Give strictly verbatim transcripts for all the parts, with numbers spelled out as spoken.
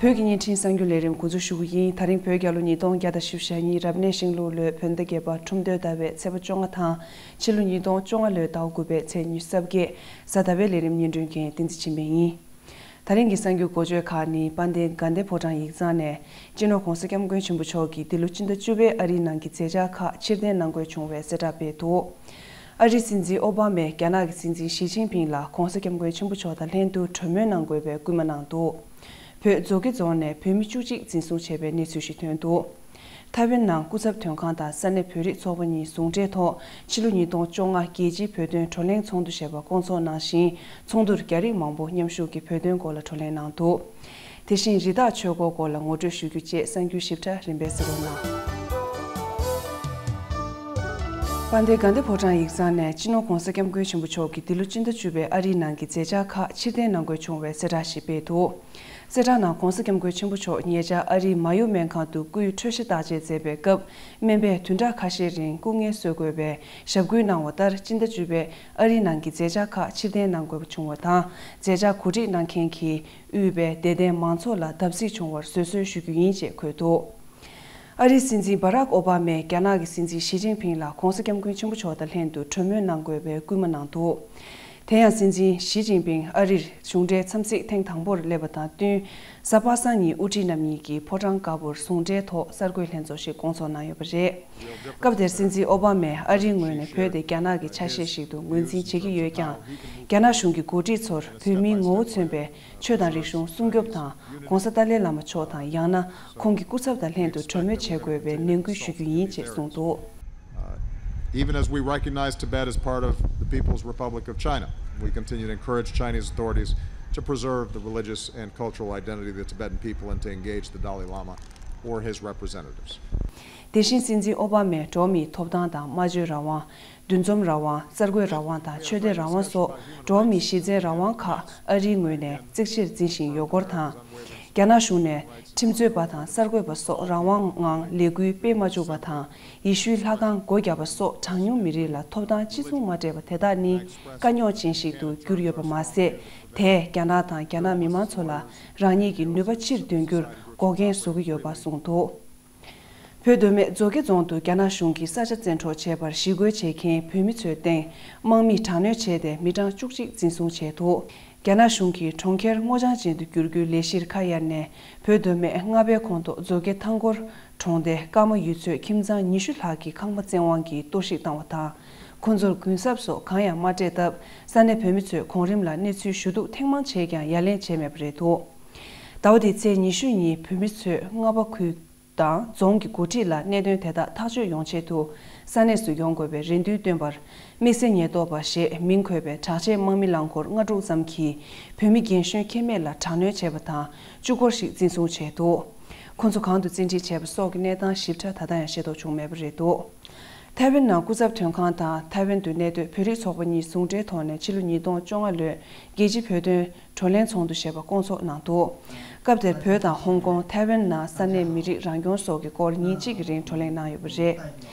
བོད་ཀྱི་བརྙན་འཕྲིན་གསར་འགྱུར་ལས་རིམ་འགོ་འཛུགས་ཞུ་གི་ཡིན། ད་རིང་བོད་རྒྱལ་ལོ་ཉིས་སྟོང་བརྒྱ་དང་བཞི་བཅུ་ཞེ་གཉིས་རབ་གནས་ཤིང་ལུག་ལོའི་བོད་ཟླ་བརྒྱད་པ་ཁྲུམས་སྟོད་ཟླ་བའི་ཚེས་པ་བཅོ་ལྔ་དང་ཕྱི་ལོ་ཉིས་སྟོང་བཅོ་ལྔ་ལོའི་ཟླ་བ་དགུ་པའི་ཚེས་ཉི་ཤུ་རྩ་བརྒྱད། གཟའ་ཟླ་བའི་ལས་རིམ་སྙན་སྒྲོན་མཁན་བསྟན་འཛིན་ཆོས་འཕེལ་ཡིན། ད་རིང་གི་གསར་འགྱུར་འགོ་བརྗོད་ཁག་ནི་དཔལ་ལྡན་དགའ་ལྡན་ཕོ་བྲང་ཡིག་ཚང་ནས་སྤྱི་ནོར་༧གོང་ས་༧སྐྱབས་མགོན་ཆེན་པོ་མཆོག་གིས་འདི་ལོ་སྤྱི་ཟླ་བཅུ་པའི་ཨ་རིའི་ནང་གི་མཛད་འཆར་ཁག་ཕྱིར་འཐེན་གནང་དགོས་བྱུང་བའི་གསལ་བསྒྲགས་སྤེལ་འདུག་ཨ་རིའི་སྲིད་འཛིན་ཨོ་བྷ་མས་རྒྱ་ནག་གི་སྲིད་འཛིན་ཞི་ཅིན་ཕིང་ལ་༧གོང་ས་༧སྐྱབས་མགོན་ཆེན་པོ་མཆོག་དང་ལྷན་དུ་གྲོས་མོལ་གནང་དགོས་པའི་སྐུལ་མ་གནང་འདུག་བོད་མཛོད་དགེ་རྫོང་ནས་བོད་མི་བཅུ་གཅིག་འཛིན་བཟུང་བྱས་པའི་གནས་ཚུལ་ཞིག་ཐོན་འདུག་ཐའེ་ཝན་ནང་སྐུ་ཚབ་དོན་ཁང་དང་ས་གནས་བོད་རིགས་ཚོགས་པ་གཉིས་ཟུང་འབྲེལ་ཐོག་ཕྱི་ལོ་ཉིས་སྟོང་བཅོ་ལྔ་རྒྱལ་སྤྱིའི་བོད་དོན་བགྲོ་གླེང་ཚོགས་འདུ་ཞེས་པ་བསྐོང་ཚོགས་གནང་ཞིང་། ཚོགས་འདུར་རྒྱ་རིགས་མང་པོ་མཉམ་ཞུགས་ཀྱིས་བོད་དོན་སྐོར་ལ་བགྲོ་གླེང་གནང་འདུག་དེ་བཞིན་རི་དྭགས་ཆོས་འཁོར་སྐོར་ལ་ངོ་སྤྲོད་ཞུ་རྒྱུ་བཅས་གསར་འགྱུར་ཞིབ་ཕྲ་རིམ་པས་གསན་རོགས་གནང་། དཔལ་ལྡན་དགའ་ལྡན་ཕོ་བྲང་ཡིག་ཚང་ནས་སྤྱི་ནོར་༧གོང་ས་༧སྐྱབས་མགོན་ཆེན་པོ་མཆོག་གིས་འདི་ལོ་སྤྱི་ཟླ་བཅུ་པའི་ཨ་རིའི་ནང་གི་མཛད་འཆར་ཁག་ཕྱིར་འཐེན་གནང་དགོས་བྱུང་བའི་གསལ་བསྒྲགས་ཤིག་སྤེལ་འདུག་གསལ་བསྒྲགས་ནང་༧གོང་ས་༧སྐྱབས་མགོན་ཆེན་པོ་མཆོག་ཉེ་ཆར་ཨ་རིའི་མ་ཡུ་སྨན་ཁང་དུ་སྐུའི་འཕྲོད་བཞེས་བརྟག་དཔྱད་མཛད་པའི་སྐབས། སྨན་པས་བདུན་ཕྲག་ཁ་ཤས་རིང་སྐུ་ངལ་གསོ་དགོས་པའི་ཞབས་སྐུལ་གནང་བ་ལྟར། སྤྱི་ཟླ་བཅུ་པའི་ཨ་རིའི་ནང་གི་མཛད་འཆར་ཁག་ཕྱིར་འཐེན་གནང་དགོས་པ་བྱུང་བ་དང་། མཛད་འཆར་གོ་སྒྲིག་གནང་མཁན་གྱིས་དབུས་པའི་དད་ལྡན་མང་ཚོགས་ལ་བརྡབ་གསིག་བྱུང་བར་བཟོད་གསོལ་ཞུ་རྒྱུ་ཡིན་ཅེས་འཁོད་འདུག་ཨ་རིའི་སྲིད་འཛིན་སྦ་རག་ཨོ་བྷ་མས་རྒྱ་ནག་གི་སྲིད་འཛིན་ཞི་ཅིན་ཕིང་ལ་༧གོང་ས་༧སྐྱབས་མགོན་ཆེན་པོ་མཆོག་དང་ལྷན་དུ་གྲོས་མོལ་གནང་དགོས་པའི་སྐུལ་མ་གནང་འདུག་དེ་ཡང་སྲིད་འཛིན་ཞི་ཅིན་ཕིང་ཨ་རིར་གཞུང་འབྲེལ་འཚམས་གཟིགས་ཐེངས་དང་པོར་སླེབས་པ་དང་བསྟུན། གཟའ་པ་སངས་ཉིན་དབུ་ཁྲིད་རྣམ་གཉིས་ཀྱིས་ཕོ་བྲང་དཀར་པོར་ཟུང་འབྲེལ་ཐོག་གསར་འགོད་ལྷན་ཚོགས་ཤིག་བསྐོང་ཚོགས་གནང་ཡོད་པ་རེད། སྐབས་དེར་སྲིད་འཛིན་ཨོ་བྷ་མས་ཨ་རིའི་ངོས་ནས་བོད་དེ་རྒྱ་ནག་གི་ཆ་ཤས་ཤིག་ཏུ་ངོས་འཛིན་བྱེད་ཀྱི་ཡོད་ཀྱང་། རྒྱ་ནག་གཞུང་གི་འགོ་ཁྲིད་ཚོར་བོད་མིའི་ངོ་བོ་མཚོན་པའི་ཆོས་དང་རིག་གཞུང་སྲུང་སྐྱོབ་དང་། ྋགོང་ས་ཏཱ་ལའི་བླ་མ་མཆོག་དང་ཡང་ན་ཁོང་གི་སྐུ་ཚབ་དང་ལྷན་དུ་གྲོས་མོལ་བྱེད་དགོས་པའི་ནན་སྐུལ་ཞུ་རྒྱུ་ཡིན་ཅེས་གསུངས་འདུག Even as we recognize Tibet as part of the People's Republic of China, we continue to encourage Chinese authorities to preserve the religious and cultural identity of the Tibetan people and to engage the Dalai Lama or his representatives. དེ་བཞིན་སྲིད་འཛིན་ཨོ་བྷ་མས་འགྲོ་བ་མིའི་ཐོབ་ཐང་དང་སྨྲ་བརྗོད་རང་དབང་། འདུ་འཛོམས་རང་དབང་། གསར་འགོད་རང་དབང་དང་ཆོས་དད་རང་དབང་སོགས་འགྲོ་བ་མིའི་གཞི་རྩའི་རང་དབང་ཁག་ཨ་རིའི་ངོས་ནས་གཙིགས་ཆེར་འཛིན་བཞིན་ཡོད་སྐོར་དང་། རྒྱ་ནག་གཞུང་ནས་ཁྲིམས་རྩོད་པ་དང་གསར་འགོད་པ་སོགས་རང་དབང་ངང་ལས་འགུལ་སྤེལ་མ་བཅུག་པ་དང་། ཡེ་ཤུའི་ལྷ་ཁང་སྒོ་བརྒྱབ་པ་སོགས་གྲངས་ཉུང་མི་རིགས་ལ་ཐོབ་ཐང་གཅིག་མཚུངས་མ་སྤྲད་པ་དེ་དག་ནི་དཀའ་རྙོག་ཅན་ཞིག་ཏུ་གྱུར་ཡོད་པ་མ་ཟད། དེས་རྒྱ་ནག་དང་རྒྱ་ནག་མི་མང་ཚོ་ལ་རང་ཉིད་ཀྱི་ནུས་པ་ཕྱིར་འདོན་རྒྱུར་འགོག་རྐྱེན་བཟོ་གི་ཡོད་པ་གསུངས་འདུག་བོད་མདོ་སྨད་མཛོད་དགེ་རྫོང་དུ་རྒྱ་ནག་གཞུང་གིས་ས་ཆ་བཙན་འཕྲོག་བྱས་པར་ཞི་རྒོལ་བྱེད་མཁན་བོད་མི་ཚོའི་སྟེང་དམག་མིས་དྲག་གནོན་བྱས་ཏེ་མི་གྲངས་བཅུ་གཅིག་འཛིན་བཟུང་བྱས་འདུག་རྒྱ་ནག་གཞུང་གིས་གྲོང་ཁྱེར་སྔོ་ལྗང་ཅན་དུ་བསྒྱུར་རྒྱུའི་ལས་གཞིར་ཁ་གཡར་ནས། བོད་མདོ་སྨད་རྔ་པའི་ཁོངས་གཏོགས་མཛོད་དགེ་ཐང་སྐོར་གྲོང་སྡེ་ཀརྨ་ཡུལ་ཚོའི་ཁྱིམ་ཚང་ཉི་ཤུ་ལྷག་གི་ཁང་པ་བཙན་དབང་གིས་གཏོར་བཤིག་བཏང་བ་དང་། ཁོ་ཚོར་གུན་གསབ་སོགས་གང་ཡང་མ་སྤྲད་སྟབས། ས་གནས་བོད་མི་ཚོས་གོང་རིམ་ལ་གནས་ཚུལ་ཞུ་གཏུག་ཐེངས་མང་བྱས་ཀྱང་ཡ་ལན་བྱས་མེད་པ་རེད་འདུག་ཟླ་བ་འདིའི་ཚེས་ཉི་ཤུ་ཉིན་བོད་མི་ཚོས་རྔ་པ་ཁུལ་དང་རྫོང་གི་འགོ་ཁྲིད་ལ་གནད་དོན་དེ་དག་ཐག་གཅོད་ཡོང་ཆེད་དུ་ས་གནས་སུ་ཡོང་དགོས་པའི་རེ་འདུན་བཏོན་པར། དམིགས་བསལ་ཉེན་རྟོག་པ་ཞེས་མིང་འཁོད་པའི་དྲག་ཆས་དམག་མི་རླངས་འཁོར་ལྔ་དྲུག་ཙམ་གྱིས་བོད་མི་རྒན་གཞོན་ཁྱད་མེད་ལ་དྲག་གནོན་བྱས་པ་དང་བཅུ་སྐོར་ཞིག་འཛིན་བཟུང་བྱས་འདུག་ཁོ་ཚོ་གང་དུ་བཙན་ཁྲིད་བྱས་པ་སོགས་ཀྱི་གནས་སྟངས་ཞིབ་ཕྲ་ད་ལྟ་ཡང་ཤེས་རྟོགས་བྱུང་མེད་པ་རེད་འདུག་ཐའེ་ཝན་ནང་སྐུ་ཚབ་དོན་ཁང་དང་ཐའེ་ཝན་དུ་གནས་སྡོད་བོད་རིགས་ཚོགས་པ་གཉིས་ཟུང་འབྲེལ་ཐོག་ནས་ཕྱི་ལོ་ཉིས་སྟོང་བཅོ་ལྔ་ལོའི་རྒྱལ་སྤྱིའི་བོད་དོན་བགྲོ་གླེང་ཚོགས་འདུ་ཞེས་པ་བསྐོང་ཚོགས་གནང་འདུག་སྐབས་དེར་བོད་དང་ཧོང་ཀོང་། ཐའེ་ཝན་ནང་ས་གནས་མི་རིགས་རང་སྐྱོང་སོགས་ཀྱི་སྐོར་ཉིན་གཅིག་གི་རིང་བགྲོ་གླེང་གནང་ཡོད་པ་རེད།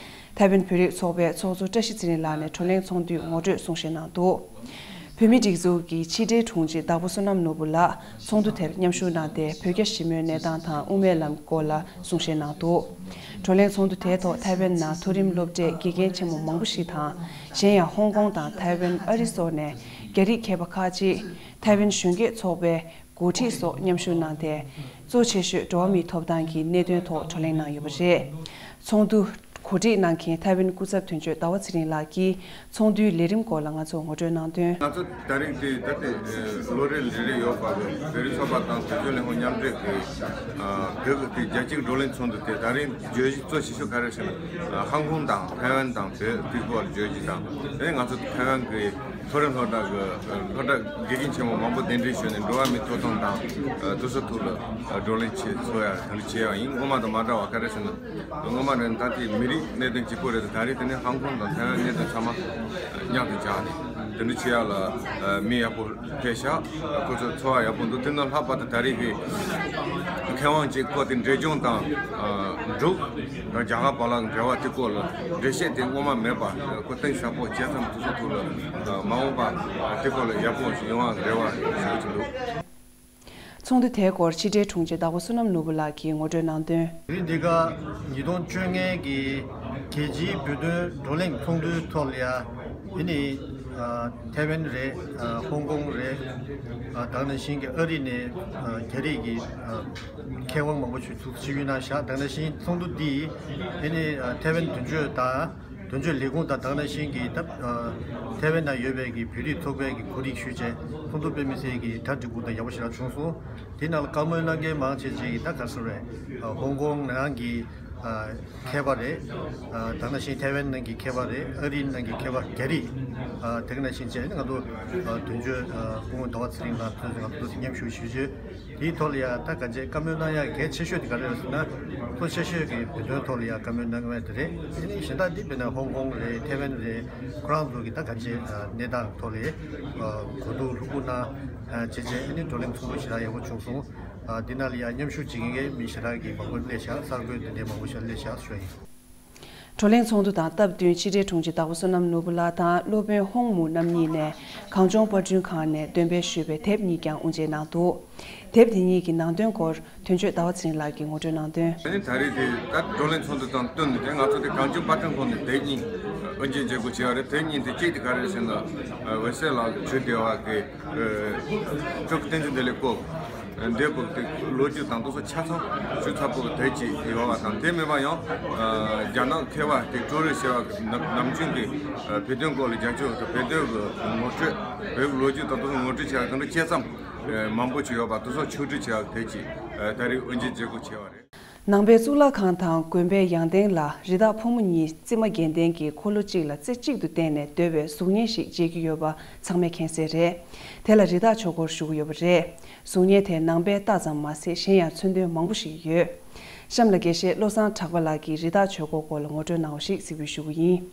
ཐའེ་ཝན་བོད་རིགས་ཚོགས་པའི་ཚོགས་གཙོ་བཀྲ་ཤིས་ཚེ་རིང་ལགས་ནས་བགྲོ་གླེང་ཚོགས་འདུའི་ངོ་སྤྲོད་གསུང་བཤད་གནང་འདུག་བོད་མིའི་སྒྲིག་འཛུགས་ཀྱི་ཕྱི་དྲིལ་དྲུང་ཆེ་དྭགས་པོ་བསོད་ནམས་ནོར་བུ་ལགས་ཚོགས་འདུ་དེར་མཉམ་ཞུགས་གནང་སྟེ། བོད་རྒྱ་ཞི་མོལ་གནས་སྟངས་དང་དབུ་མའི་ལམ་སྐོར་ལ་གསུང་བཤད་གནང་འདུག་བགྲོ་གླེང་ཚོགས་འདུ་དེའི་ཐོག་ཐའེ་ཝན་ནང་མཐོ་རིམ་སློབ་གྲྭའི་དགེ་རྒན་ཆེན་མོ་མང་པོ་ཞིག་དང་། གཞན་ཡང་ཧོང་ཀོང་དང་ཐའེ་ཝན། ཨ་རི་སོགས་ནས་རྒྱ་རིགས་མཁས་པ་ཁག་ཅིག་ཐའེ་ཝན་གཞོན་སྐྱེས་ཚོགས་པའི་འགོ་ཁྲིད་སོགས་མཉམ་ཞུགས་གནང་སྟེ། གཙོ་ཆེ་ཤོས་འགྲོ་བ་མིའི་ཐོབ་ཐང་གི་གནད་དོན་ཐོག་བགྲོ་གླེང་གནང་ཡོད་པ་རེད། ཚོགས་འདུ་གོ་སྒྲིག་གནང་མཁན་ཐའེ་ཝན་སྐུ་ཚབ་དོན་གཅོད་ཟླ་བ་ཚེ་རིང་ལགས་ཀྱིས་ཚོགས་འདུའི་ལས་རིམ་སྐོར་ལ་ང་ཚོར་ངོ་སྤྲོད་གནང་དོན། ང་ཚོ་ད་རིང་དེ་ད་ལྟའི་ལོ་རེ་རེ་རེ་ཡོད་པ་གི་བོད་རིགས་ཚོགས་པ་དང་དུས་ཚོད་ལས་ཁུངས་མཉམ་འབྲེལ་གྱི་བོད་ཀྱི་དེ་རྒྱལ་སྤྱིའི་བགྲོ་གླེང་ཚོགས་འདུ་དེ་ད་རིང་བརྗོད་གཞི་གཙོ་ཆེ་ཤོས་ག་རེ་ཟེར་ན། ཧང་ཀོང་དང་ཐའེ་ཝན་དང་བོད་དེའི་སྐོར་ལ་བརྗོད་གཞི་དང་། དེ་ང་ཚོ་ཐའེ་ཝན་གྱི་མཐོ་རིམ་སློབ་གྲྭ་གི་སློབ་གྲྭ་དགེ་རྒན་ཆེན་མོ་མང་པོ་གདན་འདྲེན་ཞུས་ནས་འགྲོ་བ་མིའི་ཐོབ་ཐང་དང་དེ་ཚོ་ཐོག་ལ་བགྲོ་གླེང་བྱེད་ཚོགས་ཡ་དེ་འདྲ་བྱས་ཡ་ཡིན། སྔོན་མ་དང་མ་འདྲ་བ་ག་རེ་ཟེར་ན། སྔོན་མ་ནས་ད་ལྟའི་མི་རིགས་གནད་དོན་གཅིག་པོ་རེད་དེ། ད་རེས་དེ་ནས་ཧང་ཀོང་དང་ཐའེ་ཝན་གནད་དོན་ཚང་མ་མཉམ་དུ་སྦྱར་ནས་དེ་འདྲ་བྱེད་ཡ་ལ་མི་ཡག་པོ་ཕེབས་ཤག་ཁོ་ཚོ་ཚོར་བ་ཡག་པོ་འདུག་དེ་ནས་ལྷག་པར་དུ་ད་རེས་ཀྱི་མཁས་དབང་གཅིག་བསྐོས་ཏེ་འབྲས་ལྗོངས་དང་འབྲུག་དང་རྒྱ་གར་བར་ལ་འབྲེལ་བ་དེ་སྐོར་ལ་འགྲེལ་བཤད་དེ་སྔོན་མ་མེད་པ་ཁོ་གཏིང་ཟབ་པོ་བྱས་ཙང་དེ་ཚོ་ཐོག་ལ་མ་འོངས་པ་དེ་སྐོར་ལ་ཡག་པོ་ཞིག་ཡོང་བ་རེ་བ་ཞུ་གི་འདུག་ཚོགས་འདུ་དེའི་སྐོར་ཕྱི་དྲིལ་དྲུང་ཆེ་བདག་པོ་བསོད་ནམས་ནོར་བུ་ལགས་ཀྱིས་ངོ་སྤྲོད་གནང་དོན། དེ་རིང་འདི་ག་ཉིས་སྟོང་བཅོ་ལྔ་གི་རྒྱལ་སྤྱིའི་བོད་དོན་བགྲོ་གླེང་ཚོགས་འདུའི་ཐོག་ལ་ཡ། དེ་ནི་ཨ་ཐའེ་ཝན་རེད། ཨ་ཧོང་ཀོང་རེད། ཨ་དེ་ནང་བཞིན་གྱི་ཨ་རི་ནས་ཨ་རྒྱ་རིགས་ཀྱི་ཨ་མཁས་དབང་མང་པོ་ཞིག་ཚུགས་ཞུ་ཡིན་ན་བཞག་དེ་ནང་བཞིན་ཚོགས་འདུ་འདིས་དེ་ནི་ཨ་ཐའེ་ཝན་དོན་གཅོད་དང་། དོན་གཅོད་ལས་ཁུངས་དང་དེ་ནང་བཞིན་གྱི་ད་ཨ་ཐའེ་ཝན་ནང་ཡོད་པའི་གི་བོད་རིགས་ཚོགས་པའི་གི་གོ་སྒྲིག་ཞུས་བྱས་ཚོགས་འདུ་སྤེལ་མི་སའི་གི་གྲ་སྒྲིག་གུ་དང་ཡག་པོ་ཞེ་དྲག་བྱུང་སོང་། དེ་ནང་ལ་བཀའ་མོལ་གནང་མཁན་མང་ཆེ་ཅིག་གིས་ད་ག་ཟེར་རེད། ཨ་ཧོང་ཀོང་ནང་གི་ཨ་མཁས་པ་རེད། ཨ་དེ་ནང་བཞིན་ཐའེ་ཝན་ནང་གི་མཁས་པ་རེད། ཨ་རི་ནང་གི་མཁས་པ་རྒྱ་རིགས། ཨ་དེ་ག་ནང་བཞིན་བྱས་ང་ཚོ་ཨ་དོན་གཅོད་ཨ་སྐུ་ངོ་ཟླ་བ་ཚེ་རིང་ལགས་ཚོས་ང་ཚོ་མཉམ་ཞུགས་ཞུ་རྒྱུ། དེའི་ཐོག་ལ་ཡང་ད་ག་ཅེ་བཀའ་མོལ་གནང་ཡ་གལ་ཆེ་ཤོས་དེ་ག་རེ་རེད་ཟེར་ན། གཙོ་ཆེ་ཤོས་ཀྱི་བོད་དོན་ཐོག་ལ་ཡང་བཀའ་མོལ་གནང་བ་དེ་རེད། དེ་ནི་གཞན་དག་འདི་དཔེར་ན་ཧོང་ཀོང་རེད། ཐའེ་ཝན་རེད། ཁོ་རང་ཚོ་གི་ད་ག་ཅེ་གནས་སྟངས་ཐོག་ལ་གོ་བསྡུར་ལྷུག་པོ་གནང་བྱས་བྱས་ཨ་ནི་བགྲོ་གླེང་ཚོགས་འདུ་ཞེ་དྲག་ཡག་པོ་བྱུང་སོང་། འདི་ནང་ལ་ཡང་མཉམ་ཞུགས་བྱེད་མཁན་མི་ཞེ་དྲག་གི་མང་པོ་སླེབས་ཤག་གསར་འགོད་འདི་འདྲའི་མང་པོ་ཞིག་སླེབས་ཤག་ཞུ་ཡ་ཡིན། བགྲོ་གླེང་ཚོགས་འདུ་དང་སྟབས་བསྟུན་ཕྱི་དྲིལ་དྲུང་ཆེ་བདག་པོ་བསོད་ནམས་ནོར་བུ་ལགས་དང་སློབ་དཔོན་ཧོང་མུ་རྣམ་གཉིས་ནས་གངས་ལྗོངས་པར་སྐྲུན་ཁང་ནས་འདོན་སྤེལ་ཞུས་པའི་དེབ་གཉིས་ཀྱང་དབུ་འབྱེད་གནང་འདུག་དེབ་དེ་གཉིས་ཀྱི་ནང་དོན་སྐོར་དོན་གཅོད་ཟླ་བ་ཚེ་རིང་ལགས་ཀྱིས་ངོ་སྤྲོད་གནང་དོན། ཨ་ནི་ད་རེས་དེ་ད་བགྲོ་གླེང་ཚོགས་འདུ་དང་བསྟུན་ནས་དེ་ང་ཚོ་དེ་གངས་ལྗོངས་པར་སྐྲུན་ཁང་ནས་དེབ་གཉིས་དབུ་འབྱེད་བྱེད་དགོས་བྱས་པ་རེད། དེབ་གཉིས་དེ་གཅིག་དེ་ག་རེ་རེད་ཟེར་ན། འོད་ཟེར་ལགས་ཀྱི་ཇོ་བདེ་བ་གི་སྤྲུལ་སྐུ་བསྟན་འཛིན་བདེ་ལེགས་སྐོར། འདས་པའི་དེ་ལོ་རྒྱུས་དང་དེ་ཚོ་ཆ་ཚང་ཞིབ་ཚགས་པོ་དེབ་ཅིག་ཡོད་པ་དང་། དེ་མིན་པ་ཡང་རྒྱ་ནག་མཁས་པ་དེ་ཀྲོའུ་རེན་ཟེར་བ་གི་ནམ་ནམ་རྒྱུན་གྱི་བོད་དོན་སྐོར་ལ་རྒྱབ་སྐྱོར་དང་། བོད་དོན་གྱི་ངོ་སྤྲོད། བོད་ཀྱི་ལོ་རྒྱུས་དང་དེ་ཚོ་ངོ་སྤྲོད་བྱས་པ་དེ་འདྲ་དཔྱད་རྩོམ་མང་པོ་ཅིག་ཡོད་པ་དེ་ཚོ་ཕྱོགས་བསྒྲིགས་བྱས་པ་དེབ་ཅིག་ད་རེས་དབུ་འབྱེད་བྱེད་དགོས་བྱས་པ་རེད། ནང་པའི་གཙུག་ལག་ཁང་དང་དགོན་པའི་ཡང་སྟེང་ལ་རི་དྭགས་ཕོ་མོ་གཉིས་རྩིབ་མ་བརྒྱད་ལྡན་གྱི་འཁོར་ལོ་གཅིག་ལ་རྩེ་གཅིག་ཏུ་བརྟེན་ནས་སྡོད་པའི་གཟུགས་བརྙན་ཞིག་མཇལ་རྒྱུ་ཡོད་པ་ཚང་མས་མཁྱེན་གསལ་རེད། དེ་ལ་རི་དྭགས་ཆོས་འཁོར་ཞུ་གི་ཡོད་པ་རེད། གཟུགས་བརྙན་དེ་ནང་པའི་རྟ་ཙམ་མ་ཟད་གཞན་ཡང་མཚོན་དོན་མང་པོ་ཞིག་ཡོད། གཤམ་ལ་དགེ་བཤེས་བློ་བཟང་གྲགས་པ་ལགས་ཀྱིས་རི་དྭགས་ཆོས་འཁོར་སྐོར་ལ་ངོ་སྤྲོད་གནང་བ་ཞིག་གཟིགས་འབུལ་ཞུ་གི་ཡིན།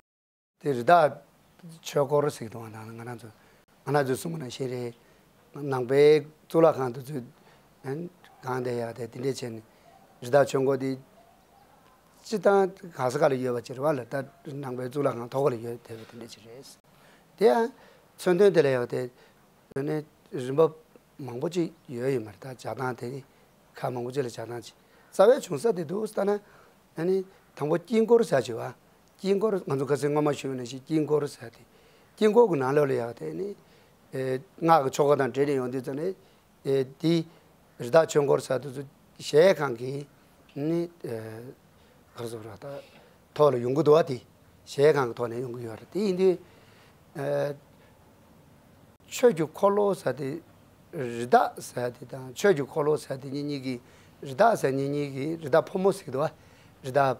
དེ་རི་དྭགས་ཆོས་འཁོར་ཟེར་གི་འདུག་ང་རང་ང་རང་ཚོ་ང་རང་ཚོས་གསུངས་པ་ནང་བཞིན་རེད། ནང་པའི་གཙུག་ལག་ཁང་དུ་ཚུད་གང་དེ་ཡག་དེ་དེ་འདྲས་བྱས་ནས་རི་དྭགས་ཆོས་འཁོར་དེ་སྤྱི་བཏང་ག་ས་ག་ལ་ཡོད་པ་ཅིག་རེད་བ་ལ། ད་ནང་པའི་གཙུག་ལག་ཁང་ཐོག་ལ་ཡོད་བསྡད་པ་དེ་འདྲས་ཅིག་རེད། དེ་ཡང་མཚོན་དོན་དེ་ལ་ཡག་དེ་ནས་རིམ་པ་མང་པོ་ཅིག་ཡོད་ཡོད་མ་རེད། ད་ཆགས་སྟངས་དེ་ཁག་མང་པོ་ཅིག་ལ་ཆགས་སྟངས་ཅིག་རྩ་བའི་བྱུང་ས་དེ་འདུག་ལྟ་ན། ཨ་ནི་དང་པོ་དཀྱིལ་འཁོར་ཟེར་ཅིག་བ། དཀྱིལ་འཁོར་ང་ཚོ་ཁ་སང་སྔོན་མ་ཞུས་པ་ནང་བཞིན་དཀྱིལ་འཁོར་ཟེར་དེ། དཀྱིལ་འཁོར་གྱི་ནང་ལོགས་ལ་ཡག་དེ་ནི་ཨེ་སྔགས་ཀྱི་ཆོ་ག་དང་འབྲེལ་ནས་ཡོང་དུས་ཙམ་ནས་ཨེ་དེ་རི་དྭགས་ཆོས་འཁོར་ཟེར་དུས་ཚོ་གཞལ་ཡས་ཁང་གི་ནི་ཨེ་ག་རེ་ཟེར་བ་ད། ཐོག་ལ་ཡོང་གི་འདུག་བ། དེ་གཞལ་ཡས་ཁང་གི་ཐོག་ནས་ཡོང་གི་ཡོད་རེད། དེ་ཡིན་དུས་ཨ་ཆོས་ཀྱི་འཁོར་ལོ་ཟེར་དེ་རི་དྭགས་ཟེར་དེ་དང་ཆོས་ཀྱི་འཁོར་ལོ་ཟེར་དེ་གཉིས་གཉིས་ཀྱི་རི་དྭགས་ཟེར་གཉིས་གཉིས་ཀྱི་རི་དྭགས་ཕོ་མོ་ཟེར་གི་འདུག་བ། རི་དྭགས་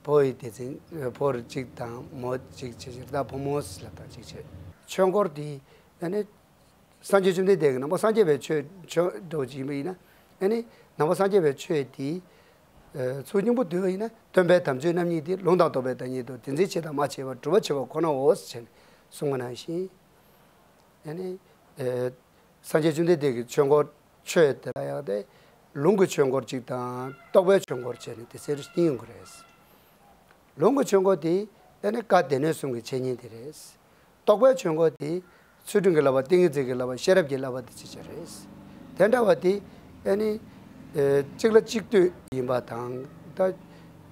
ཕོ་ཡི་སྡེ་ཚན་ཕོ་རི་གཅིག་དང་མོ་གཅིག་བྱས་རི་དྭགས་ཕོ་མོ་ཟེར་ལབ་དང་གཅིག་བྱས། ཆོས་འཁོར་དེ་ཨ་ནི། སངས་རྒྱས་བཅོམ་ལྡན་འདས་ཀྱིས་ནང་པ་སངས་རྒྱས་པའི་ཆོས་ཆོས་འགྲོ་བ་ཅིག་ཡིན་པ་ཡིན་ན། ཨ་ནི་ནང་པ་སངས་རྒྱས་པའི་ཆོས་དེ་ཚུལ་སྙིང་པོ་བསྡུས་པ་ཡིན་ན་སྟོན་པའི་དམ་ཆོས་རྣམ་གཉིས་ཏེ། ལུང་དང་རྟོགས་པའི་བདག་ཉིད་དོ། དེ་འཛིན་བྱེད་དང་མ་བྱེད་པར་སྒྲུབ་པར་བྱེད་པ་ཁོ་ནའོ་ཞེས་གསུངས་པ་ནང་བཞིན། ཨ་ནི་སངས་རྒྱས་བཅོམ་ལྡན་འདས་ཀྱི་ཆོས་འཁོར་ཆོས་དེ་ལ་ཡང་དེ་ལུང་གི་ཆོས་འཁོར་གཅིག་དང་རྟོགས་པའི་ཆོས་འཁོར་བྱས་ནས་དེ་སེར་སྙིང་ཡོང་གི་རེད། ལུང་གི་ཆོས་འཁོར་དེ་ཨ་ནི་བཀའ་སྡེ་སྣོད་གསུམ་གྱི་འཆད་ཉན་དེ་རེད། རྟོགས་པའི་ཆོས་འཁོར་དེ་ཚུལ་ཁྲིམས་ཀྱི་བསླབ་པ། ཏིང་ངེ་འཛིན་གྱི་བསླབ་པ། ཤེས་རབ་ཀྱི་བསླབ་པ་དེ་ཅིག་ཅིག་རེད། དེ་འདྲ་བ་དེ་ཨ་ནི་ཨེ་གཅིག་ལ་གཅིག་ལྟོས་ཡིན་པ་དང་། ད་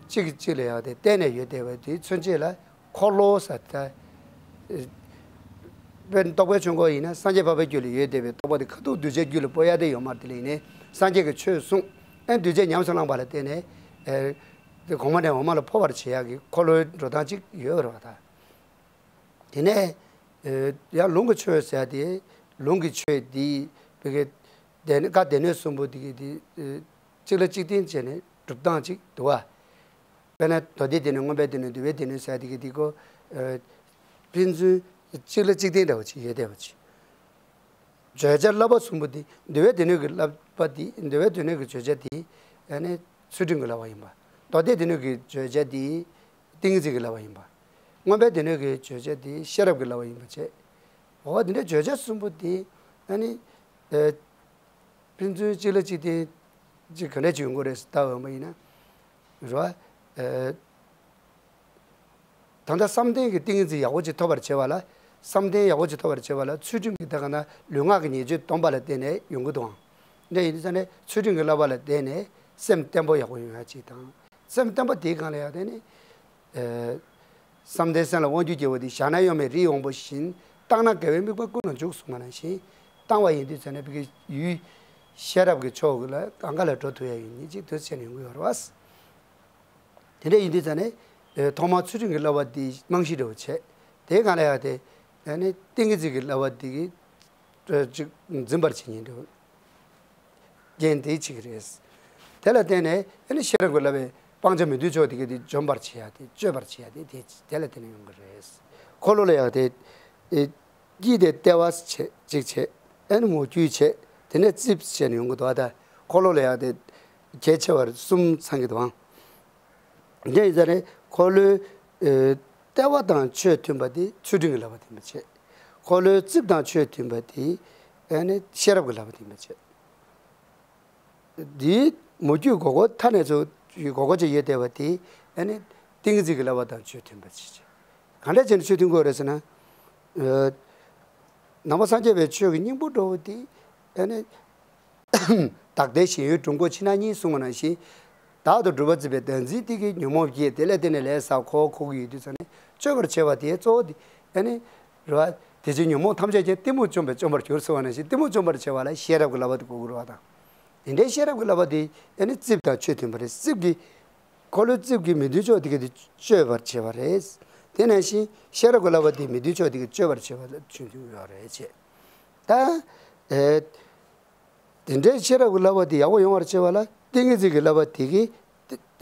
གཅིག་གིས་གཅིག་ལ་ཡག་དེ་བརྟེན་ནས་ཡོད་བསྡད་པ་དེ་མཚོན་བྱེད་ལ་འཁོར་ལོ་ཟེར། ད་ཨེ་དཔེར་ན་རྟོགས་པའི་ཆོས་འཁོར་ཡིན་ན་སངས་རྒྱས་འཕགས་པའི་རྒྱུད་ལ་ཡོད་བསྡད་པའི་རྟོགས་པ་དེ་ཁ་ཐུག་གདུལ་བྱའི་རྒྱུད་ལ་སྤོ་ཡག་དེ་ཡོད་མ་རེད། དེ་ལ་ཡིན་ནའི་སངས་རྒྱས་ཀྱིས་ཆོས་གསུངས། ཨེ་གདུལ་བྱས་ཉམས་སུ་བླངས་པ་ལ་བརྟེན་ནས་ཨེ་དེ་གོང་མ་ནས་འོག་མ་ལ་འཕོ་བར་བྱེད་ཡག་གི་འཁོར་ལོའི་འགྲོ་སྟངས་ཅིག་ཡོད་རེད་བ། ད། དེ་ནས་ཨེ་ཡང་ལུང་གི་ཆོས་ཟེར་ཡ་དེ། ལུང་གི་ཆོས་འདི་བི་གེ་སྡེ་བཀའ་སྡེ་སྣོད་གསུམ་པོ་འདི་གི་དེ་ཨེ་གཅིག་ལ་གཅིག་བརྟེན་བྱས་ནས་སྒྲུབ་སྟངས་ཅིག་འདུག་བ། དཔེར་ན་མདོ་སྡེ་སྡེ་སྣོད། མངོན་པའི་སྡེ་སྣོད། འདུལ་བའི་སྡེ་སྣོད་ཟེར་ཡ་དེ་གི་དེ་ཀོ་ཨེ་ཕན་ཚུན་གཅིག་ལ་གཅིག་བརྟེན་འདྲ་བ་ཅིག་ཡོད་བསྡད་པ་ཅིག་བརྗོད་བྱ་བསླབ་པ་གསུམ་པོ་འདི། འདུལ་བའི་སྡེ་སྣོད་ཀྱི་བསླབ་པ་འདི། འདུལ་བའི་སྡེ་སྣོད་ཀྱི་བརྗོད་བྱ་འདི་ཨ་ནི་ཚུལ་ཁྲིམས་ཀྱི་བསླབ་པ་ཡིན་པ། མདོ་སྡེ་སྡེ་སྣོད་ཀྱི་བརྗོད་བྱ་འདི་ཏིང་ངེ་འཛིན་གྱི་བསླབ་པ་ཡིན་པ། མངོན་པའི་སྡེ་སྣོད་ཀྱི་བརྗོད་བྱ་འདི་ཤེས་རབ་ཀྱི་བསླབ་པ་ཡིན་པ་བྱས། འོ་འདི་འདྲའི་བརྗོད་བྱ་གསུམ་པོ་འདི་ཨ་ནི་ཨེ་ཕན་ཚུན་གཅིག་ལ་གཅིག་བརྟེན་ཅིག་ག་འདྲ་ཅིག་ཡོང་གི་རེད་ཟེར་ལྟ་འོས་པ་ཡིན་ན། རེད་བ། ཨེ་ད་ལྟ་བསམ་གཏན་གྱི་ཏིང་ངེ་འཛིན་ཡག་པོ་ཅིག་ཐོབ་པར་བྱེད་པ་ལ། བསམ་གཏན་ཡག་པོ་ཅིག་ཐོབ་པར་བྱེད་པ་ལ་ཚུལ་ཁྲིམས་ཀྱི་ད་ག་ན་ལུས་ངག་གི་ཉེས་སྤྱོད་སྡོམ་པ་ལ་བརྟེན་ནས་ཡོང་གི་འདུག་ཨང་། འདྲ་ཡིན་དུས་ཙང་ནས་ཚུལ་ཁྲིམས་ཀྱི་བསླབ་པ་ལ་བརྟེན་ནས་སེམས་བརྟན་པོ་ཡག་པོ་ཡོང་ཡ་གཅིག་དང་། སེམས་བརྟན་པོ་དེའི་སྒང་ལ་ཡང་དེ་ནི། ཨེ། བསམ་གཏན་སེམས་ལ་དབང་སྒྱུར་སྐྱེ་བོ་དེ་བཞག་ན་གཡོ་མེད་རིའི་དབང་པོ་བཞིན། བཏང་ན་དགེ་བའི་དམིགས་པ་ཀུན་ལ་འཇུག་གསུངས་པ་ནང་བཞིན། བཏང་བ་ཡིན་དུས་ཙང་ནས་བི་གི་ཡུལ་ཤེས་རབ་ཀྱི་ཕྱོགས་ལ་གང་ག་ལ་འགྲོ་ཐུབ་ཡ་ཡོད་ནི་གཅིག་དུས་ཆེན་ཡོང་གི་ཡོད་རེད་བ། དེ་འདྲ་ཡིན་དུས་ཙང་ནས། ཨེ། ཐོག་མར་ཚུལ་ཁྲིམས་ཀྱི་བསླབ་པ་དེ་རྨང་གཞི་འདྲ་བོ་བྱས། དེའི་སྒང་ལ་ཡང་དེ། ཨ་ནི་ཏིང་ངེ་འཛིན་གྱི་བསླབ་པ་དེ་གིས། ཨེ། ཅིག་འཛིན་པར་བྱེད་ཉིད་འདྲ་བོ། རྐྱེན་དེ་གཅིག་རེད། དེ་ལ་བརྟེན་ནས་ཨ་ནི་ཤེས་རབ་ཀྱི་བསླབ་པའི་སྤང་བྱ་མི་མཐུན་ཕྱོགས་དེ་གིས་དེ་འཇོམས་པར་བྱེད་ཡ་དེ་གཅོད་པར་བྱེད་ཡ་དེ་དེ་དེ་ལ་བརྟེན་ནས་ཡོང་གི་རེད། འཁོར་ལོ་ལ་ཡང་དེ། ཨེ། དཀྱིལ་དེ་ལྟེ་བ་བྱས་གཅིག་བྱས། ཨ་ནི་མོ་རྒྱུད་བྱས། དེ་ནས་རྩིབས་བྱས་ནས་ཡོང་གི་འདུག་ད་འཁོར་ལོ་ལ་ཡང་དེ་གལ་ཆེ་བར་གསུམ་ཚང་གི་འདུག་ཨང་། འདི་ཡིན་ཙང་ནས་འཁོར་ལོའི། ཨེ། ལྟེ་བ་དང་ཆོས་མཐུན་པ་དེ་ཚུལ་ཁྲིམས་ཀྱི་བསླབ་པ་ཡིན་པ་བྱས། འཁོར་ལོའི་རྩིབས་དང་ཆོས་མཐུན་པ་དེ་ཨ་ནི་ཤེས་རབ་ཀྱི་བསླབ་པ་ཡིན་པ་བྱས། དེའི་མོ་རྒྱུད་སྒོར་སྒོར་མཐའ་ནས་ཚུར་སྒོར་སྒོར་ཅིག་ཡོད་བསྡད་པ་དེ་ཨ་ནི་ཏིང་ངེ་འཛིན་གྱི་བསླབ་པ་དང་ཆོས་མཐུན་པ་བྱས་བྱས། གང་འདྲ་བྱས་ནས་ཆོས་མཐུན་དགོས་རེད་ཟེར་ན། ཨེ། ནང་པ་སངས་རྒྱས་པའི་ཆོས་ཀྱི་སྙིང་པོ་འདྲ་བོ་དེ་ཨ་ནི། བདག་ལྟའི་ཞེན་ཡུལ་གྲུབ་འགོག་ཕྱི་ནང་གཉིས་གསུངས་པ་ནང་བཞིན། བདག་ཏུ་གྲུབ་པ་བརྩིས་པའི་བདག་འཛིན་དེ་གིས་ཉོན་མོངས་སྐྱེས། དེ་ལས་བརྟེན་ནས་ལས་བསགས་འཁོར་བ་འཁོར་གྱི་ཡོད་དུས་ཙང་ནས་གཅོད་པར་བྱེད་པ་དེའི་གཙོ་བོ་དེ་ཨ་ནི་རེད་བ། དེ་བཞིན་ཉོན་མོངས་ཐམས་ཅད་ཀྱང་གཏི་མུག་བཅོམ་པས་བཅོམ་པར་འགྱུར་ཟེར་བ་ནང་བཞིན་གཏི་མུག་བཅོམ་པར་བྱེད་པ་ལ་ཤེས་རབ་ཀྱི་བསླབ་པ་དེ་དགོས་ཀྱི་རེད་བ་དང་། དེ་འདྲའི་ཤེས་རབ་ཀྱི་བསླབ་པ་དེ་ཨ་ནི་རྩིབས་དང་ཆོས་མཐུན་པ་རེད། རྩིབས་ཀྱི་འཁོར་ལོའི་རྩིབས་ཀྱི་མི་མཐུན་ཕྱོགས་དེ་ག་དེ་གཅོད་པར་བྱེད་པ་རེད། དེ་ནང་བཞིན་ཤེས་རབ་ཀྱི་བསླབ་པ་དེ་མི་མཐུན་ཕྱོགས་དེ་ག་གཅོད་པར་བྱེད་པ་ལ་ཆོས་མཐུན་ཡོད་རེད་བྱས། ད། ཨེ། དེ་འདྲའི་ཤེས་རབ་ཀྱི་བསླབ་པ་དེ་ཡག་པོ་ཡོང་བར་བྱེད་པ་ལ་ཏིང་ངེ་འཛིན་གྱི་བསླབ་པ་དེ་གིས།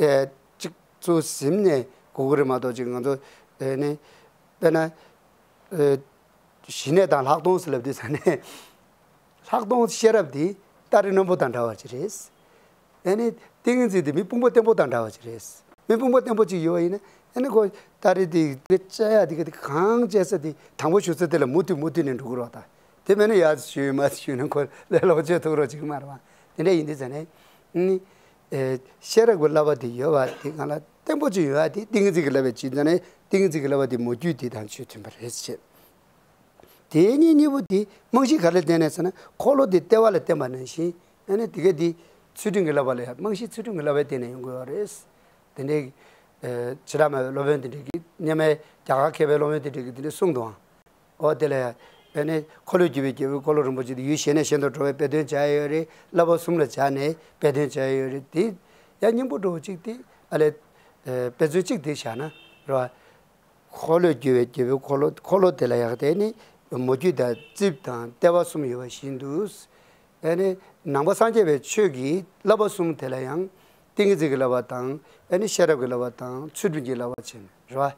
ཨེ། གཅིག་ཚུར་ཟིན་ནས་དགོས་ཀྱི་རེད་མ་གཏོགས་ཅིག་ང་ཚོ། ཨེ་ནི། དཔེར་ན། ཨེ། ཞི་གནས་དང་ལྷག་མཐོང་ཟེར་ལབ་དུས་ཙང་ནས། ལྷག་མཐོང་ཤེས་རབ་དེ་སྟ་རེ་རྣོན་པོ་དང་འདྲ་བ་ཅིག་རེད། ཨེ་ནི་ཏིང་ངེ་འཛིན་དེ་མི་དཔུང་པ་བརྟན་པོ་དང་འདྲ་བ་ཅིག་རེད། མི་དཔུང་པ་བརྟན་པོ་ཅིག་ཡོད་པ་ཡིན་ན་ཨེ་ནི་ཁོ་སྟ་རེ་དེ་དེ་བཅའ་ཡ་དེ་ག་དེ་གང་བཅའ་ས་དེ་དང་པོ་གཞུ་ས་དེ་ལ་མུ་མཐུད་མུ་མཐུད་ནས་འགྲོ་གི་རེད་བ་ད། དེ་མེད་ན་ཡར་གཞུས་མར་གཞུས་ན་ཁོ་ལས་སླ་པོ་བྱེད་ཐུབ་རོགས་ཅིག་མ་རེད་བ། དེ་འདྲ་ཡིན་དུས་ཙང་ནས་ཨེ་ནི། ཨེ། ཤེས་རབ་ཀྱི་བསླབ་པ་དེ་ཡོད་པ་དེ་སྒང་ལ་བརྟན་པོ་ཅིག་ཡོད་པ་དེ་ཏིང་ངེ་འཛིན་གྱི་བསླབ་པའི་ཕྱིར་ཙང་ནས་ཏིང་ངེ་འཛིན་གྱི་བསླབ་པ་དེ་མོ་རྒྱུད་དེ་དང་ཆོས་མཐུན་པ་རེད་ཅེས། དེའི་གཉིས་གཉིས་པོ་དེ་རྨང་གཞི་ག་རེ་ལ་བརྟེན་ནས་ཟེར་ན་འཁོར་ལོ་དེ་ལྟེ་བ་ལ་བརྟེན་པ་ནང་བཞིན་ཨ་ནི་དེ་ག་དེ་ཚུལ་ཁྲིམས་ཀྱི་བསླབ་པ་ལ་ཡང་རྨང་གཞི་ཚུལ་ཁྲིམས་ཀྱི་བསླབ་པའི་སྟེང་ནས་ཡོང་དགོས་པ་རེད། དེ་འདྲའི་བྱེ་བྲག་སྨྲ་བའི་སློབ་དཔོན་དེ་འདྲའི་གིས་སྔོན་མའི་རྒྱ་གར་མཁས་པའི་སློབ་དཔོན་དེ་འདྲའི་གིས་དེ་འདྲ་གསུངས་འདུག་ཨང་། འོ་དེ་ལ་ཡང་ཨ་ནི་འཁོར་ལོས་སྒྱུར་བའི་རྒྱལ་པོའི་འཁོར་ལོ་རིན་པོ་ཆེ་དེ་ཡུལ་གཞན་ནས་གཞན་དུ་འགྲོ་བའི་དཔེ་དོན་སྦྱར་ཡོད་རེད། བསླབ་པ་གསུམ་ལ་སྦྱར་ནས་དཔེ་དོན་སྦྱར་ཡོད་རེད། དེ་ཡང་སྙིང་པོ་འདྲ་བོ་གཅིག་དེ་ཨ་ལས་དཔེ་མཚོན་གཅིག་དེ་བཞག་ན་རེད་བ། འཁོར་ལོས་སྒྱུར་བའི་རྒྱལ་པོའི་འཁོར་ལོ། འཁོར་ལོ་དེ་ལ་ཡང་དེ་ནི་མོ་རྒྱུད་དང་རྩིབས་དང་ལྟེ་བ་གསུམ་ཡོད་པ་བཞིན་དུ། ཨ་ནི་ནང་པ་སངས་རྒྱས་པའི་ཆོས་ཀྱི་བསླབ་པ་གསུམ་དེ་ལ་ཡང་ཏིང་ངེ་འཛིན་གྱི་བསླབ་པ་དང་ཨ་ནི་ཤེས་རབ་ཀྱི་བསླབ་པ་དང་ཚུལ་ཁྲིམས་ཀྱི་བསླབ་པ་བྱས་ནས་རེད་བ།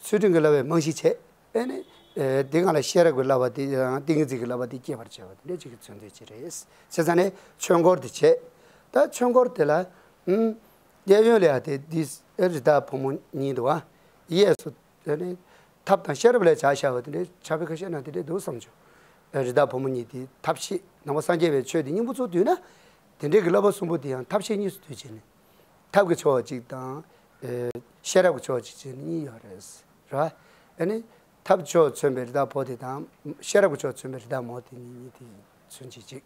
ཚུལ་ཁྲིམས་ཀྱི་བསླབ་པའི་རྨང་གཞི་བྱས། ཨ་ནི་ཨེ་དེ་སྒང་ལ་ཤེས་རབ་ཀྱི་བསླབ་པ་དེ་ཡང་ཏིང་ངེ་འཛིན་གྱི་བསླབ་པ་དེ་སྐྱེད་པར་བྱས་པ་དེ་འདྲ་ཅིག་གི་མཚོན་དོན་ཅིག་རེད། བྱས་ཙང་ནས་ཆོས་འཁོར་དེ་བྱས། ད་ཆོས་འཁོར་དེ་ལ་ཨུམ། གཡས་གཡོན་ལ་ཡང་དེ་འདི་རི་དྭགས་ཕོ་མོ་གཉིས་འདུག་བ། གཡས་སུ་དེ་ནི་ཐབས་དང་ཤེས་རབ་ལ་ཆ་བཞག་པ་དེ་འདྲའི་ཕྱག་དཔེ་ཁ་ཤས་ནང་དེ་འདྲའི་འདུག་བསམ་བྱུང་། རི་དྭགས་ཕོ་མོ་གཉིས་དེ་ཐབས་ཤེས་ནང་པ་སངས་རྒྱས་པའི་ཆོས་དེ་སྙིང་པོ་ཚུར་བསྡུས་ན། དེ་འདྲའི་གི་བསླབ་པ་གསུམ་པོ་དེ་ཡང་ཐབས་ཤེས་གཉིས་སུ་བསྡུས་བྱས་ནས། ཐབས་ཀྱི་ཕྱོགས་གཅིག་དང་། ཨེ་ཤེས་རབ་ཀྱི་ཕྱོགས་གཅིག་བྱས་ནས་གཉིས་ཡོད་རེད། རེད་བ། ཨ་ནི་ཐབས་ཕྱོགས་མཚོན་པའི་རི་དྭགས་ཕོ་དེ་དང་ཤེས་རབ་ཀྱི་ཕྱོགས་མཚོན་པའི་རི་དྭགས་མོ་དེ་གཉིས་གཉིས་དེ་མཚོན་བྱེད་ཅིག་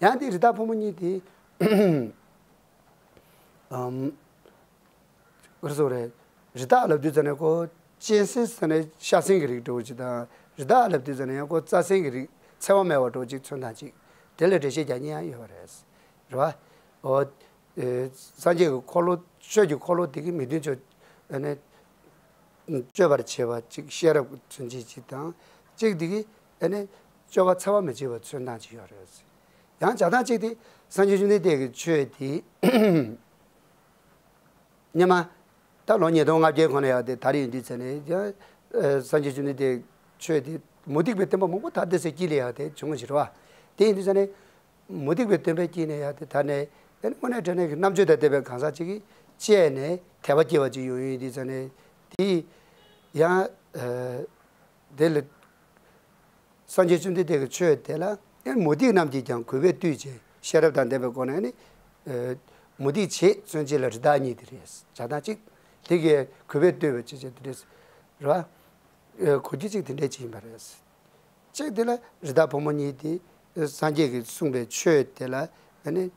ཡང་དེ་རི་དྭགས་ཕོ་མོ་གཉིས་དེ། ཨམ། ག་རེ་ཟེར་དགོས་རེད། རི་དྭགས་ལབ་དུས་ཙ་ནས་ཁོ་གཅན་གཟན་ཟེར་ནས་ཤ་གཟན་གྱི་རིགས་འདྲ་བོ་ཅིག་དང་རི་དྭགས་ལབ་དུས་ཙ་ནས་ཡང་ཁོ་རྩྭ་གཟན་གྱི་རིགས་འཚེ་བ་མེད་པ་འདྲ་བོ་ཅིག་མཚོན་སྟངས་ཅིག་དེ་ལ་འགྲེལ་བཤད་རྒྱག་མཁན་ཡང་ཡོད་པ་རེད། རེད་བ། འོ། ཨེ་སངས་རྒྱས་ཀྱི་འཁོར་ལོ་ཆོས་ཀྱི་འཁོར་ལོ་དེ་གི་མི་མཐུན་ཕྱོགས་ཨ་ནི་གཅོད་པར་བྱེད་པ་ཅིག་ཤེས་རབ་ཀྱི་མཚོན་བྱེད་ཅིག་དང་གཅིག་དེ་གི་ཨ་ནི་སྤྱོད་པ་འཚེ་བ་མི་བྱེད་པ་མཚོན་སྟངས་ཅིག་ཡོད་རེད། ཡང་བྱ་སྟངས་གཅིག་དེ་སངས་རྒྱས་བཅོམ་ལྡན་འདས་ཀྱི་ཆོས་དེ། སྔོན་མ། ད་ལོ་ཉིས་སྟོང་ལྔ་བརྒྱའི་གོང་ལ་ཡག་དེ་དར་ཡོང་དུས་ཙ་ནས་ཡང་། ཨ་སངས་རྒྱས་བཅོམ་ལྡན་འདས་ཆོས་དེ་མུ་སྟེགས་པའི་སྟོན་པ་མང་པོ་ད་ལྟ་ཚེ་དཀྱིལ་ལ་ཡག་དེ་བྱུང་བ་ཞིག་རེད་བ། དེ་ཡིན་དུས་ཙ་ནས། མུ་སྟེགས་པའི་སྟོན་པའི་དཀྱིལ་ནས་ཡག་དེ་དར་ནས་ཨ་ནི་དངོས་གནས་དྲང་གནས་ཀྱི་རྣམ་དཔྱོད་དང་ལྡན་པའི་གང་ཟག་ཅིག་གིས་དཔྱད་ནས་དད་པ་སྐྱེ་བ་ཅིག་ཡོང་ཡོང་དུས་ཙ་ནས་དེ། ཡང་། ཨ་དེ་ལ། སངས་རྒྱས་བཅོམ་ལྡན་འདས་ཀྱི་ཆོས་དེ་ལ་ཡང་མུ་སྟེགས་རྣམས་ཀྱིས་ཀྱང་གུས་པས་བཏུད་ཅིང་ཤེས་རབ་དང་ལྡན་པའི་སྒོ་ནས་ནི། ཨེ་མུ་སྟེགས་བྱེད་མཚོན་བྱེད་ལ་རི་དྭགས་གཉིས་དེ་རེད། བྱ་སྟངས་གཅིག་དེ་གས་གུས་པས་བཏུད་པའི་བྱེད་བྱེད་དེ་རེད། རེད་བ། ཨེ་གོ་རྒྱུ་གཅིག་དེ་འདྲས་ཅིག་ཡིན་པ་རེད། གཅིག་དེ་ལ་རི་དྭགས་ཕོ་མོ་གཉིས་དེ་ སངས་རྒྱས་ཀྱིས་གསུངས་པའི་ཆོས་དེ་ལ་ཨ་ནི་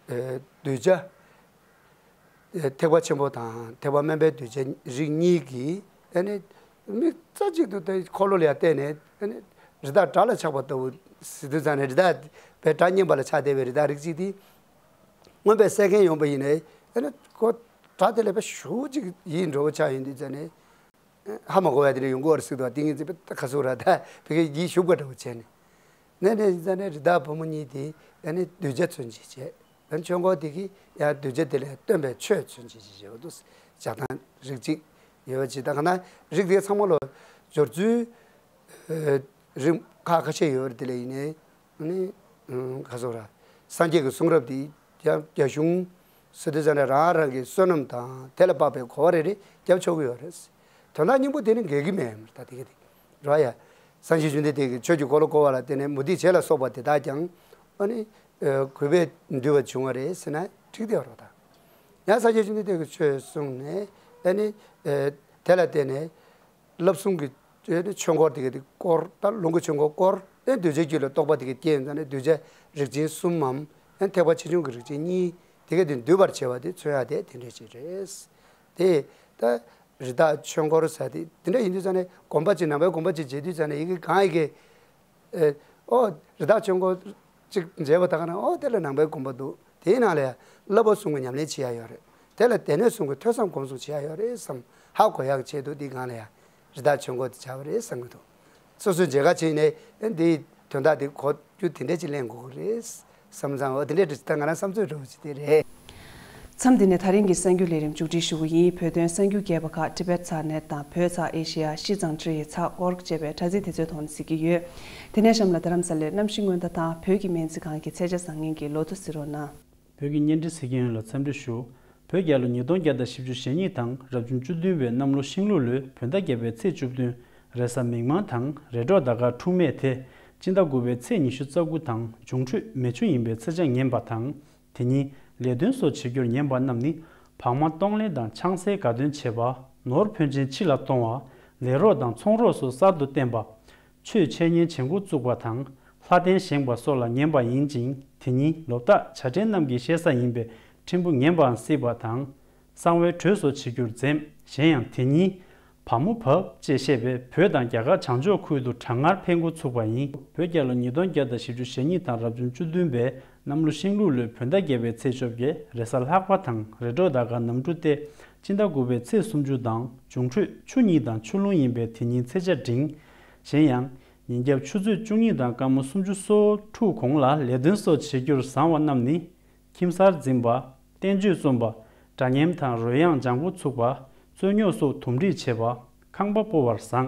ཨ་གདུལ་བྱ་ཐེག་པ་ཆེན་པོ་དང་ཐེག་པ་དམན་པའི་གདུལ་བྱ་རིགས་གཉིས་ཀྱིས་ཨ་ནི་མིག་རྩ་གཅིག་ཏུ་དེ་འཁོར་ལོ་ལ་ཡར་བལྟས་ནས་ཨ་ནི་རི་དྭགས་སྒྲ་ལ་ཆགས་པ་ལྟ་བུ་ཟེར་དུས་ཙང་ནས། རི་དྭགས་པའི་སྒྲ་སྙན་པ་ལ་ཆགས་བསྡད་པའི་རི་དྭགས་རིགས་གཅིག་དེ་མངོན་པར་གསལ་མཁན་ཡོང་པ་ཡིན་ནའི་ཨ་ནི་ཁོ་སྒྲ་དེ་ལ་དཔེ་ཞེ་པོ་ཅིག་ཡིད་འགྲོ་བ་ཆགས་ཡོང་དུས་ཙང་ནས། ཧ་མ་གོ་བ་དེ་འདྲ་ཡོང་གི་ཡོད་རེད་ཟེར་དུས། དེ་ངས་ཚིག་པ་ཁ་སུ་ར་ད་བི་ཀའི་ཡིད་ཞུགས་པ་འདྲ་བོ་བྱས་ནས། ནས་ནས་ཡིན་ཙང་ནས་རི་དྭགས་བུ་མོ་གཉིས་དེ་ཨ་ནི་གདུལ་བྱ་མཚོན་བྱེད་བྱས། ཨ་ནི་ཆོས་འཁོར་དེ་གིས་ཡང་གདུལ་བྱ་དེ་ལ་སྟོན་པའི་ཆོས་མཚོན་བྱེད་བྱེད་བྱེད་འོ་དུ་བྱ་སྟངས་རིགས་གཅིག་ཡོད་པ་ཅིག་ད་ག་ན་རིགས་དེ་ཚང་མ་ལ་སྦྱོར་ཚུལ་རིམ་ཁག་ཁ་ཤས་ཡོད་རེད། དེ་ལ་ཡིན་ནའི། ཨ་ནི། ཨ་ག་སོགས་ར། སངས་རྒྱས་ཀྱི་གསུང་རབ་འདི་རྒྱ་རྒྱ་གཞུང་ཟེར་དུས་ཙང་ནས་རང་རང་གི་བསོད་ནམས་དང་དེ་ལ་དཔག་པའི་གོ་བ་རེ་རེ་རྒྱབ་ཆོག་གི་ཡོད་རེད། དོན་དག་སྙིང་པོ་དེ་ནི་འགལ་གྱི་མེད་ད་དེ་ག་དེ་ར་ཡ། སངས་རྒྱས་བཅོམ་ལྡན་འདས་ཀྱིས་ཆོས་ཀྱི་འཁོར་ལོ་བསྐོར་བ་ལ་བརྟེན་ནས་མུ་སྟེགས་བྱེད་ལ་སོགས་པ་དེ་དག་ཀྱང་ཨ་ནི་ཨ་གུས་པས་འདུལ་བར་བྱུང་བ་རེད་ཟེར་ན་འགྲིག་བསྡད་ཡོད་རེད་ད། ཡང་སངས་རྒྱས་བཅོམ་ལྡན་འདས་ཀྱིས་ཆོས་གསུངས་ནས་ཨ་ནི་ཨ་དེ་ལ་བརྟེན་ནས། བསླབ་གསུམ་གྱི་ཆོས་འཁོར་དེ་ག་དེ་བསྐོར། ད་ལོངས་སྐུ་ཆོས་འཁོར་བསྐོར་ཏེ་གདུལ་བྱའི་རྒྱུད་ལ་རྟོགས་པ་དེ་ག་སྐྱེས་ཡོང་ཙང་ནས་གདུལ་བྱ་རིགས་ཆེན་གསུམ་མམ་ཐེག་པ་ཆེ་ཆུང་གི་རིགས་ཆེན་གཉིས་དེ་ག་དེ་འདུས་པར་བྱེད་པ་དེ་མཚོན་ཡ་དེ་དེ་འདྲ་ཞིག་རེད། དེ་ད་རི་དྭགས་ཆོས་འཁོར་ཟེར་དེ་དེ་འདྲ་ཡིན་དུས་ཙང་ནས་གོམ་པ་གཅིག་ནང་པའི་གོམ་པ་གཅིག་བྱེད་དུས་ཙང་ནས་ཡི་གེ་གང་ཡི་གེ་ཨེ། ཨོ། རི་དྭགས་ཆོས་འཁོར་གཅིག་མཇལ་བ་ད་ག་ན། ཨོ། དེ་ལ་ནང་པའི་སྒོམ་པ་འདུག་དེའི་ནང་ལ་ཡང་བསླབ་པ་གསུམ་གྱི་ཉམས་ལེན་བྱེད་ཡ་ཡོད་རེད། དེ་ལ་སྡེ་སྣོད་གསུམ་གྱི་ཐོས་བསམ་སྒོམ་གསུམ་བྱེད་ཡ་ཡོད་རེད་བསམ་ཧ་གོ་ཡག་ཆེད་དུ་འདི་སྒང་ལ་ཡང་རི་དྭགས་ཆོས་འཁོར་དེ་བྱ་བ་རེད་བསམ་གྱི་འདུག་སོ་སོའི་མཇལ་ཁ་བྱས་ནས་ཨེ་འདིའི་དོན་དག་འདི་གོ་རྒྱུ་དེ་འདྲས་ཅིག་གླེང་དགོས་ཀྱི་རེད་བསམ་ཙང་། ཨོ། དེ་འདྲས་ད་ང་རང་བསམ་ཚུལ་འདྲ་བོ་ཅིག་དེ་རེད། མཚམས་འདི་ནས་ད་རིང་གི་གསར་འགྱུར་ལས་རིམ་མཇུག་སྒྲིལ་ཞུ་གི་ཡིན། བོད་དོན་གསར་འགྱུར་རྒྱས་པ་ཁག་ཊི་བེཊ་ཚག་ནེཊ་དང་བོད་ཚག་ཨེ་ཤེ་ཡ། ཤིས་ཙང་ཀྲི་ཡི་ཚག་ཨོ་རྒ་ཅེས་པའི་དྲ་ཚིགས་དེ་ཚོའི་ཐོག་ནས་གཟིགས་ཀྱི་ཡོད། དེ་ནས་གཤམ་ལ་རྡ་རམ་ས་ལའི་གནམ་གཤིས་སྔོན་བརྡ་དང་བོད་ཀྱི་སྨན་རྩིས་ཁང་གི་ཚད་ཆ་བཟང་ངན་གྱི་ལོ་ཐོ་གཟིགས་རོགས་གནང་། བོད་ཀྱི་བརྙན་འཕྲིན་གཟིགས་མཁན་ཡོངས་ལ་འཚམས་འདྲི་ཞུ། བོད་རྒྱལ་ལོ་ཉིས་སྟོང་བརྒྱ་དང་བཞི་བཅུ་ཞེ་གཉིས་དང་རབ་བྱུང་བཅུ་བདུན་པའི་གནམ་ལོ་ཤིང་ལུག་ལོའི་བོད་ཟླ་བརྒྱད་པའི་ཚེས་བཅུ་བདུན། རེས་གཟའ་མིག་དམར་དང་རེས་གྲོགས་ཟླ་སྐར་འཁྲུགས་མེད་དེ། སྤྱི་ཟླ་དགུ་པའི་ཚེས་ཉི་ཤུ་རྩ་དགུ་དང་འབྱུང་འཕྲོད་མེ་ཆུ་ཡིན་པའི་ཚེས་ཆ་ངན་པ་དང་། དེ་ཉིན་ལས་དོན་སོགས་བྱེད་རྒྱུར་ཉན་པ་རྣམས་ནི། བག་མ་གཏོང་ལེན་དང་ཆང་སའི་དགའ་སྟོན་བྱེད་པ། ནོར་ཕོན་ཆེན་ཕྱི་ལ་གཏོང་བ། ལས་རོགས་དང་ཚོང་རོགས་སོགས་གསར་དུ་བསྟེན་པ། ཆོས་འཆད་ཉན་བྱེད་འགོ་བཙུགས་པ་དང་། ལྷ་རྟེན་བཞེངས་པ་སོགས་ལ་ངན་པ་ཡིན་ཅིང་། དེ་ཉིན་ལོ་རྟགས་བྱ་ཕྲན་རྣམས་ཀྱི་བཤད་ས་ཡིན་པས་ཕྲན་བུ་ངན་པའང་སྲིད་པ་དང་། གསང་བའི་གྲོས་སོགས་བྱེད་རྒྱུར་འཛེམ། གཞན་ཡང་དེ་ཉིན། བ་མོ་བབས་ཅེས་བཤད་པས་བོད་དང་རྒྱ་གར་བྱང་ཕྱོགས་ཁུལ་དུ་གྲང་ངར་འཕེལ་འགོ་ཚུགས་པ་ཡིན། བོད་རྒྱལ་ལོ་ཉིས་སྟོང་བརྒྱ་དང་བཞི་བཅུ་ཞེ་གཉིས་དང་རབ་བྱུང་བཅུ་བདུན་པའི་གནམ་ལོ་ཤིང་ལུག་ལོའི་བོད་ཟླ་བརྒྱད་པའི་ཚེས་བཅོ་བརྒྱད། རེས་གཟའ་ལྷག་པ་དང་རེས་གྲོགས་ཟླ་སྐར་གནམ་གྲུ་སྟེ། སྤྱི་ཟླ་དགུ་པའི་ཚེས་སུམ་ཅུ་དང་འབྱུང་འཕྲོད་ཆུ་གཉིས་དང་ཆུ་ཀླུང་ཡིན་པས་དེ་ཉིན་ཚེས་ཆ་འབྲིང་། གཞན་ཡང་། ཉིན་རྒྱབ་ཆུ་ཚོད་བཅུ་གཉིས་དང་སྐར་མ་སུམ་ཅུ་སོ་དྲུག་གོང་ལ་ལས་དོན་སོགས་བྱེད་རྒྱུར་བཟང་བ་རྣམས་ནི། ཁྱིམ་གསར་འཛིན་པ། བསྟན་བཅོས་རྩོམ་པ། སྒྲ་སྙན་དང་རོལ་དབྱངས་སྦྱང་འགོ་ཚུགས་པ། རྩོད་རྙོག་སོགས་དུམ་སྒྲིག་བྱེད་པ། ཁང་པ་སྤོ་བར་བཟང་།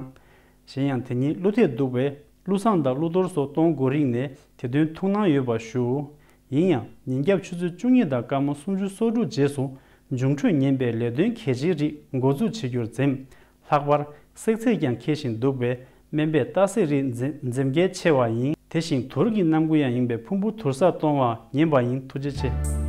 གཞན་ཡང་དེ་ཉིན་ཀླུ་ཐེབས་འདུག་པས་ཀླུ་བསང་དང་ཀླུ་གཏོར་སོགས་གཏོང་དགོས་རིགས་ནས་དེ་དོན་ཐུགས་སྣང་ཡོད་པ་ཞུ། ཡིན་ཡང་ཉིན་རྒྱབ་ཆུ་ཚོད་བཅུ་གཉིས་དང་སྐར་མ་སུམ་ཅུ་སོ་དྲུག་རྗེས་སུ་འབྱུང་འཕྲོད་ངན་པའི་ལས་དོན་གལ་ཆེའི་རིགས་འགོ་འཛུགས་བྱེད་རྒྱུར་འཛེམ། ལྷག་པར་བསྲེག་ཚད་ཀྱང་འཁེལ་བཞིན་འདུག་པས་སྨན་པས་ལྟ་སྲེག་རིགས་འཛེམ་འཛེམ་གལ་ཆེ་བ་ཡིན། དེ་བཞིན་དུར་གྱི་སྣམ་བུ་ཡང་ཡིན་པས་ཕུང་པོ་དུར་སར་གཏོང་བ་ངན་པ་ཡིན། ཐུགས་རྗེ་ཆེ།